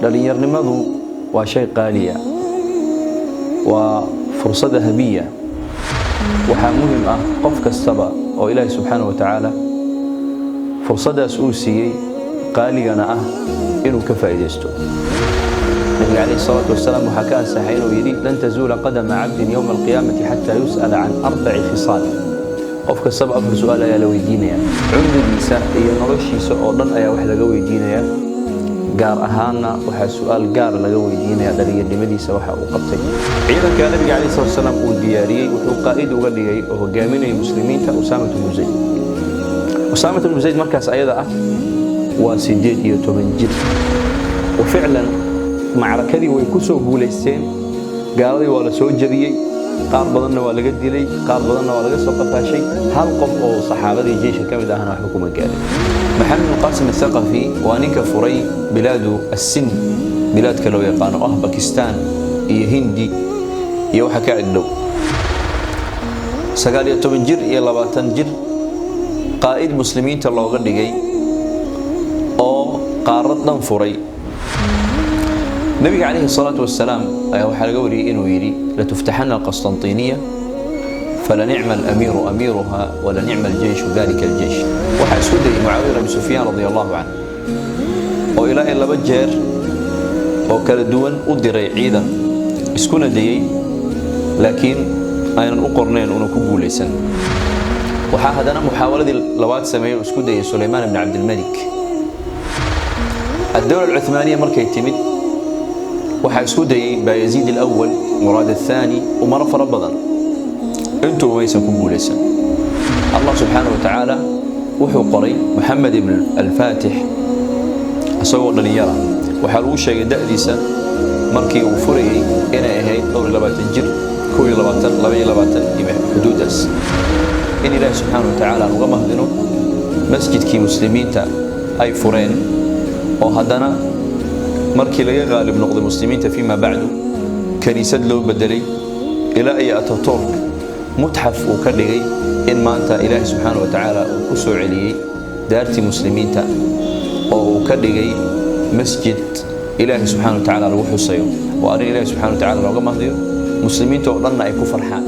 Dhalinyarnimadu waa shay qaaliya, waa fursad dahabiya. Waxaa muhim ah qof kastaba oo Ilaahay subxaana wa tacaala fursaddaas uu siiyey, qaaligana ah, inuu ka faa'iidaysto. Nabiga calayhi salaatu wasalaam waxaa ka ansaxay inuu yidhi: "Lan tazuula qadama cabdin yowma alqiyaamati xataa yus'ala can arbaci khisaal." Qof kastaba afar su-aal ayaa la weydiinaya. Cumrigiisa iyo noloshiisa oo dhan ayaa wax laga weydiinayaa, gaar ahaanna waxaa su-aal gaara laga weydiinaya dhalinyarnimadiisa waxa uu qabtay. Ciidanka nabiga calayhi salatu wasalaam uu diyaariyey wuxuu qaa'id uga dhigay oo hogaaminayay muslimiinta Usaamat bnu Zayd. Usaamat bnu Zayd markaas ayada ah waa 18 jir. Wa ficlan macrakadii way ku soo guulaysteen, gaaladii waa la soo jebiyey, qaar badanna waa laga dilay, qaar badanna waa laga soo qafaashay. Hal qof oo saxaabadii jeysha ka mid ahna waxba kuma gaarin. Maxamed bin Qaasim Athaqafi waa ninka furay bilaadu Asin, bilaadka loo yaqaano ah Bakistan iyo Hindi iyo waxa ka agdhow. 19 jir iyo 20 jir qaa'id muslimiinta looga dhigay oo qaarad dhan furay. Nabiga calayhi salaatu wasalaam ayaa waxaa laga wariyey inuu yidhi: "Latuftaxana alqasطanطiniya, falanicma alamiiru amiiruha, walanicma aljeyshu dalika aljeysh." Waxaa isku dayay Mucaawiya abi Sufyaan radia allahu canh oo ilaa in laba jeer oo kala duwan u diray ciidan, iskuna dayey, laakiin aynan u qornayn una ku guulaysan. Waxaa haddana muxaawaladii labaad sameeyey oo isku dayay Sulaymaan ibn Cabdilmalik. Addowla Alcuthmaaniya markay timid waxaa isku dayey Bayaziid Alawal, Muraad Athaani, umaro fara badan, intuba maysan ku guulaysan. Allah subxaana wa tacaala wuxuu qoray Moxamed ibn Alfaatix isagoo dhalinyara. Waxaa lagu sheegay da'diisa markii uu furayey inay ahayd dhowr iyo labaatan jir, 21, 22 iyo xuduuddaas. In Ilaahi subxaana wa tacaala aan uga mahdino masjidkii muslimiinta ay fureen, oo haddana markii laga qaalib noqday muslimiinta fiima bacdu kaniisad loo bedelay, ilaa iyo Ataturk mutxaf uu ka dhigay, in maanta Ilaahi subxaana wa tacaala uu ku soo celiyey daartii muslimiinta oo uu ka dhigay masjid Ilaahi subxana wa tacaala lagu xusayo, waa arrin Ilahi subxana wa tacala looga mahdiyo, muslimiinta oo dhanna ay ku farxaan.